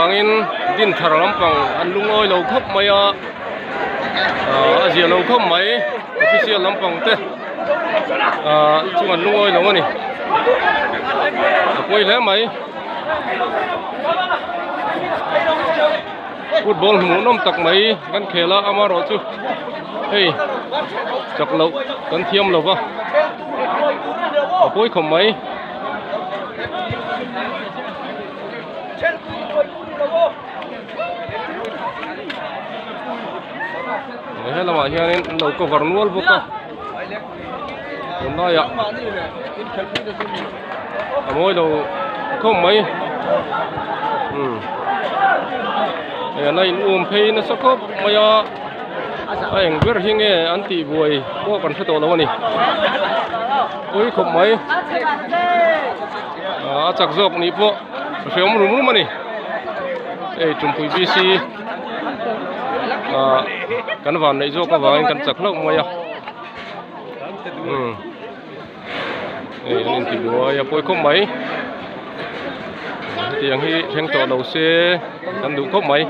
Chuvangin Dinthar lampang an lungawi lo khawp mai a, a zia lo khawp mai official lampang te chung an lungawi lo a ni. A pawi hle mai. Football hmuhnawm tak mai kan khel a, amaherawhchu hei chak loh kan thiam lo va, a pawi khawp mai. He lamah hianin an lo cover nual bawk a tunlaiah a mawi lo khawp mai umm hei an la in um phei nasa khawp mai a a eng ber hi nge an tih buai pawh kan hre tawh lo a ni pawi khawp mai a chak zawk nih pawh a hreawm rum rum a ni hei Tumpui B C ah kan van neih zawk avangin kan chak hlauh mai a umm hei an inti buai a pawi khawp mai hetiang hi thleng tawh lo se kan duh khawp mai.